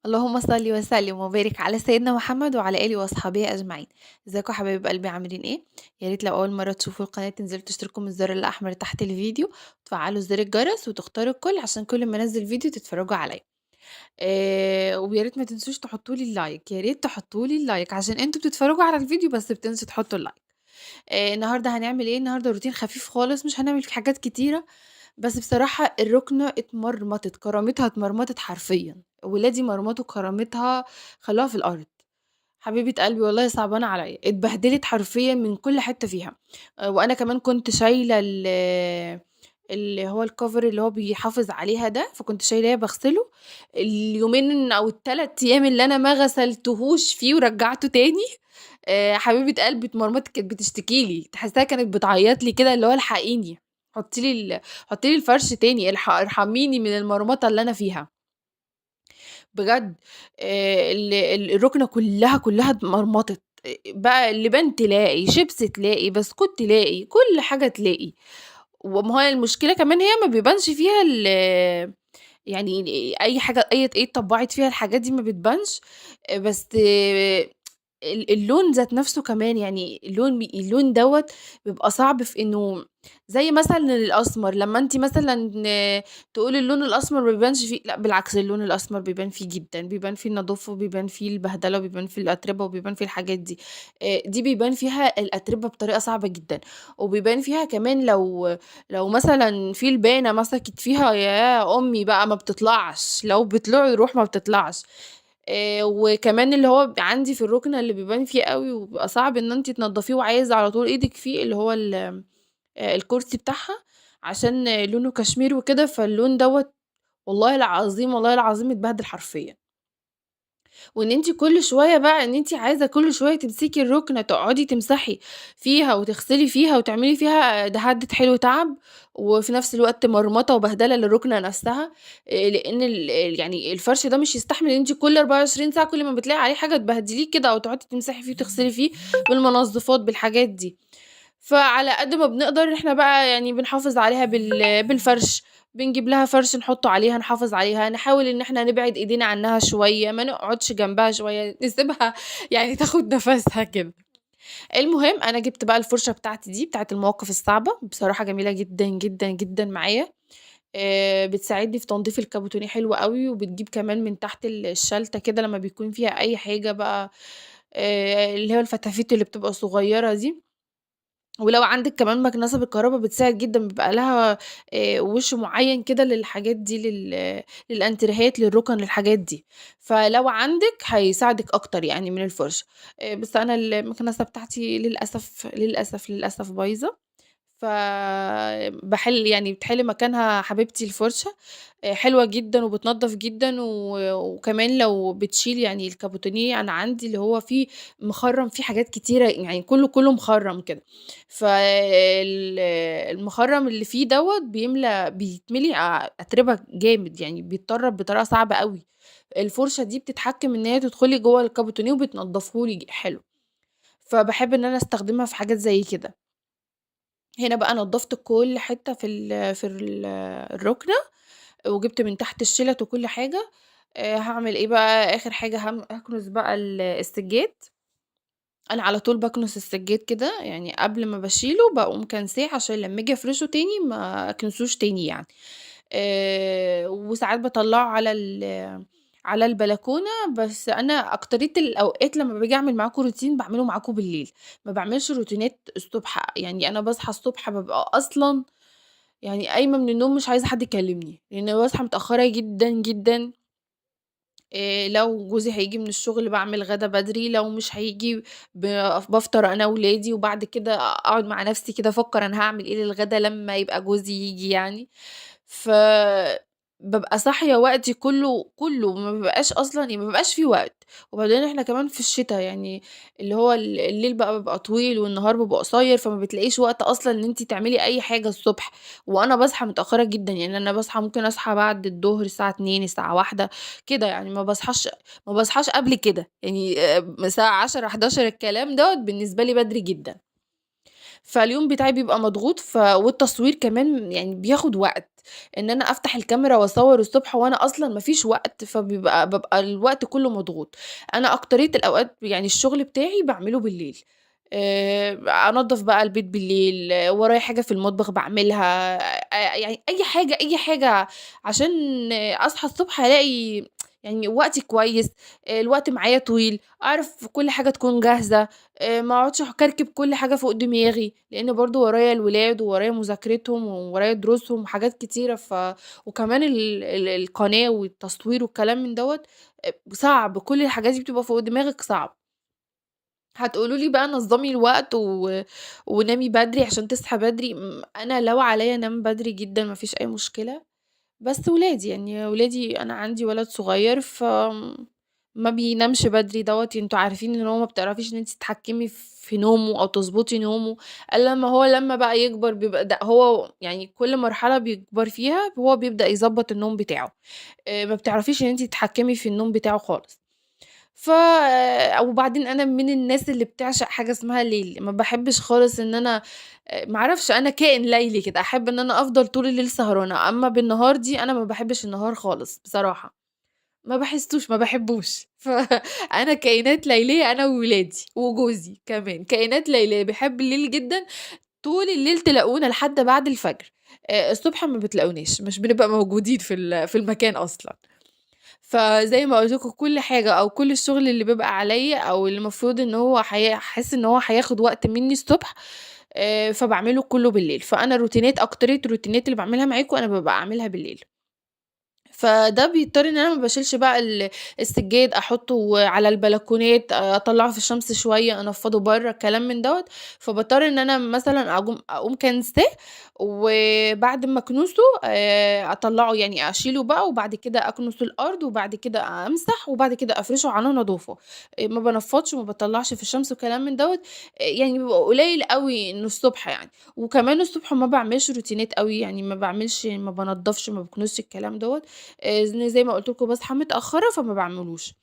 اللهم صل وسلم وبارك على سيدنا محمد وعلى آله وأصحابه أجمعين. ازيكم يا حبايب قلبي، عاملين ايه؟ يا ريت لو أول مرة تشوفوا القناة تنزلوا تشتركوا من الزر الأحمر تحت الفيديو، وتفعلوا زر الجرس وتختاروا الكل عشان كل ما انزل فيديو تتفرجوا عليا. ويا ريت ما تنسوش تحطوا لي ال like، يا ريت تحطوا لي ال like عشان انتوا بتتفرجوا على الفيديو بس بتنسوا تحطوا ال like. النهارده هنعمل ايه؟ النهارده روتين خفيف خالص، مش هنعمل فيه حاجات كتيرة، بس بصراحة الركنة اتمرمطت، كرامتها اتمرمطت حرفيًا، ولادي مرمطوا كرامتها، خلوها في الأرض. حبيبة قلبي والله صعبانة عليَّ، اتبهدلت حرفيًا من كل حتة فيها. وأنا كمان كنت شايلة اللي هو الcover اللي هو بيحافظ عليها ده، فكنت شايلاه باغسله، اليومين أو ال3 أيام اللي أنا ما غسلتهوش فيه ورجعته تاني، حبيبة قلبي اتمرمطت، كانت بتشتكي لي، تحسها كانت بتعيط لي كده اللي هو الحقيني، حطي لي الفرش تاني، ارحميني من المرمطة اللي أنا فيها. بجد، ال ال الركنة كلها اتمرمطت، بقى لبان تلاقي، شيبسي تلاقي، بسكوت تلاقي، كل حاجة تلاقي. وما هو المشكلة كمان هي ما بيبانش فيها يعني أي حاجة، أي إيه اتطبّعت فيها الحاجات دي ما بتبانش، بس اللون ذات نفسه كمان، يعني اللون دوّة بيبقى صعب في إنه زي مثلًا الأسمر، لمّا أنتِ مثلًا تقولي اللون الأسمر ما بيبانش فيه، لأ بالعكس اللون الأسمر بيبان فيه جدًا، بيبان فيه النضافة وبيبان فيه البهدلة وبيبان فيه الأتربة وبيبان فيه الحاجات دي. دي بيبان فيها الأتربة بطريقة صعبة جدًا، وبيبان فيها كمان لو مثلًا في لبانة مسكت فيها يا أمي بقى ما بتطلعش، لو بطلوع الروح ما بتطلعش. وكمان اللي هو عندي في الركنة اللي بيبان فيه أوي وبيبقى صعب إن أنتِ تنضفيه وعايزة على طول إيدِك فيه، اللي هو الكرسي بتاعها، عشان لونه كشمير وكده، فاللون دوّة والله العظيم، والله العظيم اتبهدل حرفيًا. وإن أنتِ كل شوية بقى إن أنتِ عايزة كل شوية تمسكي الركنة تقعدي تمسحي فيها وتغسلي فيها وتعملي فيها، ده هدِّة حيل وتعب، وفي نفس الوقت مرمطة وبهدلة للركنة نفسها، لإن يعني الفرش ده مش يستحمل إن أنتِ كل 24 ساعة كل ما بتلاقي عليه حاجة تبهدليه كده أو تقعدي تمسحي فيه وتغسلي فيه بالمنظفات بالحاجات دي. فعلى قد ما بنقدر إحنا بقى بنحافظ عليها بالفرش، بنجيب لها فرش نحطه عليها نحافظ عليها، نحاول إن إحنا نبعد إيدينا عنها شوية، ما نقعدش جنبها شوية، نسيبها تاخد نفسها كده. المهم أنا جبت بقى الفرشة بتاعتي دي بتاعت المواقف الصعبة، بصراحة جميلة جدًا، جدًا، جدًا معايا، بتساعدني في تنظيف الكابوتونيه حلو قوي، وبتجيب كمان من تحت الشلتة كده لما بيكون فيها أي حاجة بقى، اللي هي الفتافيت اللي بتبقى صغيرة دي. ولو عندِك كمان مكنسة بالكهربا بتساعد جدًا، بيبقى لها، وش معين كده للحاجات دي، للأنتريهات، للركن، للحاجات دي، فلو عندِك هيساعدِك أكتر من الفرشة. بس أنا المكنسة بتاعتي للأسف، للأسف، للأسف بايظة، فباحل بتحل مكانها حبيبتي الفرشة، حلوة جدًا وبتنضف جدًا، وكمان لو بتشيل الكابوتونيه، أنا عندي اللي هو فيه مخرم فيه حاجات كتيرة، كله مخرم كده، فالمخرم اللي فيه دوت بيتملي أتربة جامد، بيتطرب بطريقة صعبة قوي. الفرشة دي بتتحكم إن هي تدخلي جوه الكابوتونيه وبتنضفهولي حلو، فبحب إن أنا أستخدمها في حاجات زي كده. هنا بقى نضفت كل حتة في الركنة، وجبت من تحت الشلت وكل حاجة. هعمل إيه بقى؟ آخر حاجة هكنس بقى السجاد. أنا على طول بكنس السجاد كده، قبل ما بشيله بقوم كنساه عشان لما أجي أفرشه تاني ما أكنسوش تاني. وساعات بطلعه على البلكونة، بس أنا أكترية الأوقات لما باجي أعمل معاكم روتين بعمله معاكم بالليل، ما بعملش روتينات الصبح. أنا بصحى الصبح ببقى أصلاً قايمة من النوم مش عايزة حد يكلمني، لأن بصحى متأخرة جداً جداً. لو جوزي هيجي من الشغل بعمل غدا بدري، لو مش هيجي بفطر أنا وولادي، وبعد كده أقعد مع نفسي كده أفكر أنا هعمل إيه للغدا لما يبقى جوزي يجي. ف ببقى صاحية وقتي كله، ما ببقاش أصلاً، يعني ما بيبقاش في وقت. وبعدين إحنا كمان في الشتا، اللي هو الليل بقى بيبقى طويل والنهار بيبقى قصير، فما بتلاقيش وقت أصلاً إن أنتِ تعملي أي حاجة الصبح. وأنا بصحى متأخرة جداً، أنا ممكن أصحى بعد الظهر الساعة 2، الساعة 1 كده، ما بصحاش قبل كده، الساعة 10، 11 الكلام دوت بالنسبة لي بدري جداً. فاليوم بتاعي بيبقى مضغوط، والتصوير كمان يعني بياخد وقت، إن أنا أفتح الكاميرا وأصوّر الصبح وأنا أصلًا ما فيش وقت، بابقى الوقت كلّه مضغوط. أنا أكترية الأوقات يعني الشغل بتاعي باعمله بالليل، أنضّف بقى البيت بالليل، ورايا حاجة في المطبخ باعملها، يعني أي حاجة، أي حاجة عشان أصحى الصبح ألاقي يعني وقتي كويس، الوقت معايا طويل، أعرف كل حاجة تكون جاهزة، ما أقعدش أكركب كل حاجة فوق دماغي، لإن برضه ورايا الولاد وورايا مذاكرتهم وورايا دروسهم وحاجات كتيرة، وكمان ال ال القناة والتصوير والكلام من دوّة، صعب، كل الحاجات دي بتبقى فوق دماغِك صعب. هتقولوا لي بقى نظّمي الوقت ونامي بدري عشان تصحي بدري، أنا لو عليّا أنام بدري جدًا ما فيش أي مشكلة، بس ولادي، يعني ولادي أنا عندي ولد صغير ما بينامش بدري دوّة، أنتم عارفين إن هو ما بتعرفيش إن أنتِ تتحكمي في نومه أو تضبطي نومه، إلا لمّا هو لمّا بقى يكبر بيبقى ده هو يعني كل مرحلة بيكبر فيها هو بيبدأ يضبّط النوم بتاعه، ما بتعرفيش إن أنتِ تتحكمي في النوم بتاعه خالص. ف وبعدين أنا من الناس اللي بتعشق حاجة اسمها ليل، ما باحبش خالص إن أنا ما أعرفش أنا كائن ليلي كده، أحب إن أنا أفضل طول الليل سهرانة، أمّا بالنهار دي أنا ما باحبش النهار خالص بصراحة، ما باحسوش، ما باحبوش. فأنا كائنات ليلية أنا وولادي وجوزي كمان، كائنات ليلية، بنحب الليل جدًا، طول الليل تلاقونا لحد بعد الفجر، الصبح ما بتلاقوناش، مش بنبقى موجودين في المكان أصلًا. فزي ما قُلت لكم كل حاجة أو كل الشغل اللي بيبقى عليّا أو اللي المفروض إن هو هاحس إن هو هياخد وقت منّي الصبح، فباعمله كُلّه بالليل، فأنا الروتينات أكترية الروتينات اللي باعملها معاكم أنا بابقى أعملها بالليل. فده بيضطر إن أنا ما باشيلش بقى السجاد أحطه على البلكونات، أطلّعه في الشمس شوية، أنفّضه برّه، الكلام من دوّة، فباضطر إن أنا مثلًا أقوم كانساه، وبعد ما أكنسه أطلّعه يعني أشيله بقى وبعد كده أكنس الأرض، وبعد كده أمسح، وبعد كده أفرشه على نضافة. ما بانفّضش وما باطلّعش في الشمس وكلام من دوّة، يعني بيبقى قليل أوي إنه الصبح يعني. وكمان الصبح ما باعملش روتينات أوي، يعني ما باعملش ما بانضّفش، ما باكنسش الكلام دوّة، زي ما قُلت لكم باصحى متأخرة فما باعملوش.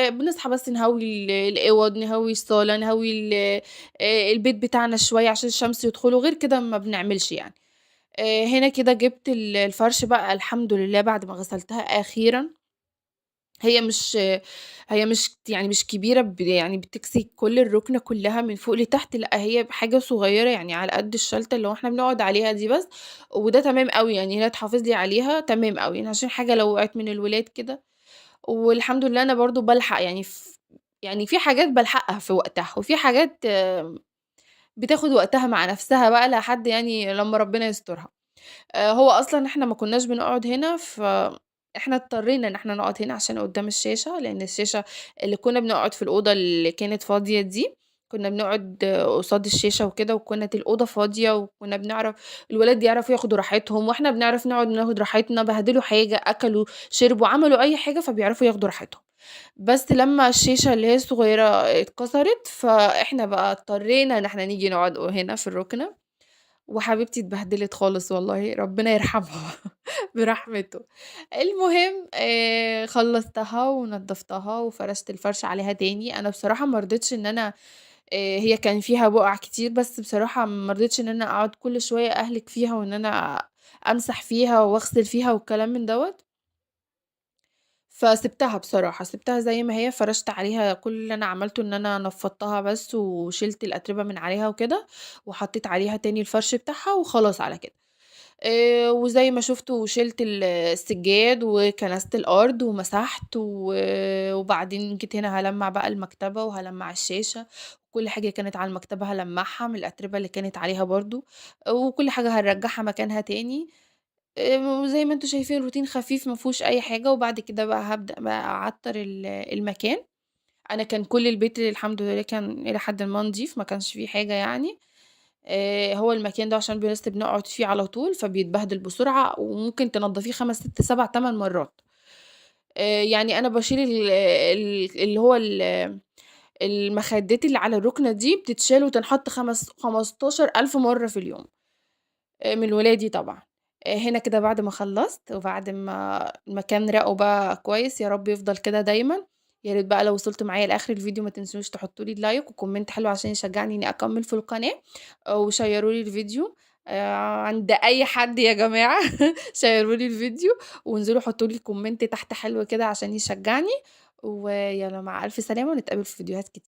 بنصحى بس نهوّي الأوَض، نهوّي الصالة، نهوّي ال البيت بتاعنا شوية عشان الشمس يدخله، غير كده ما بنعملش يعني. هنا كده جِبت الفرش بقى الحمد لله بعد ما غسلتها أخيرًا. هي مش يعني مش كبيرة يعني بتكسي كل الركنة كلها من فوق لتحت، لأ هي حاجة صغيرة يعني على قد الشلتة اللي هو إحنا بنقعد عليها دي بس، وده تمام أوي، يعني هي تحافظ لي عليها تمام أوي، يعني عشان حاجة لو وقعت من الولاد كده، والحمد لله أنا برضه بالحق يعني يعني في حاجات بالحقها في وقتها، وفي حاجات بتاخد وقتها مع نفسها بقى لحد يعني لمّا ربنا يسترها. هو أصلًا إحنا ما كناش بنقعد هنا، فإحنا اضطرينا إن إحنا نقعد هنا عشان قدّام الشاشة، لإن الشاشة اللي كنا بنقعد في الأوضة اللي كانت فاضية دي، كنا بنقعد قصاد الشاشة وكده، وكانت الأوضة فاضية، وكنا بنعرف الولاد يعرفوا ياخدوا راحتهم، وإحنا بنعرف نقعد ناخد راحتنا، بهدلوا حاجة، أكلوا، شربوا، عملوا أي حاجة، فبيعرفوا ياخدوا راحتهم. بس لمّا الشاشة اللي هي الصغيرة اتكسرت، فإحنا بقى اضطرينا إن إحنا نيجي نقعد هنا في الركنة. وحبيبتي اتبهدلت خالص والله، ربنا يرحمها برحمته. المهم خلّصتها ونضّفتها وفرشت الفرش عليها تاني، أنا بصراحة ما رضيتش إن أنا هي كان فيها بُقع كتير، بس بصراحة ما رضيتش إن أنا أقعد كل شوية أهلِك فيها وإن أنا أمسح فيها وأغسل فيها والكلام من دوّة. فسِبتها بصراحة، سِبتها زي ما هي، فرشت عليها كل اللي أنا عملته إن أنا نفضتها بس وشِلت الأتربة من عليها وكده، وحطيت عليها تاني الفرش بتاعها وخلاص على كده. وزي ما شُفتوا شِلت السجاد وكنست الأرض ومسحت، وبعدين جيت هنا هالمّع بقى المكتبة وهالمّع الشاشة، كل حاجة كانت على المكتبة هالمّعها من الأتربة اللي كانت عليها برضه، وكل حاجة هنرجّعها مكانها تاني. وزي ما أنتم شايفين روتين خفيف ما فيهوش أي حاجة، وبعد كده بقى هابدأ بقى أعطّر المكان. أنا كان كل البيت الحمد لله كان إلى حدٍ ما نضيف، ما كانش فيه حاجة يعني. هو المكان ده عشان بس بنقعد فيه على طول، فبيتبهدل بسرعة، وممكن تنضّفيه 5، 6، 7، 8 مرات. يعني أنا باشيل ال ال اللي هو المخدات اللي على الركنة دي بتتشال وتنحط 15.000 مرة في اليوم. من ولادي طبعًا. هنا كده بعد ما خلّصت وبعد ما المكان راقوا بقى كويس، يا رب يفضل كده دايمًا، يا ريت بقى لو وصلتوا معايا لآخر الفيديو ما تنسوش تحطوا لي like وcomment حلو عشان يشجعني إني أكمّل في القناة، وشيّروا لي الفيديو عند أي حد يا جماعة شيّروا لي الفيديو وانزلوا حطوا لي comment تحت حلو كده عشان يشجعني، ويالّا مع ألف سلامة ونتقابل في فيديوهات كت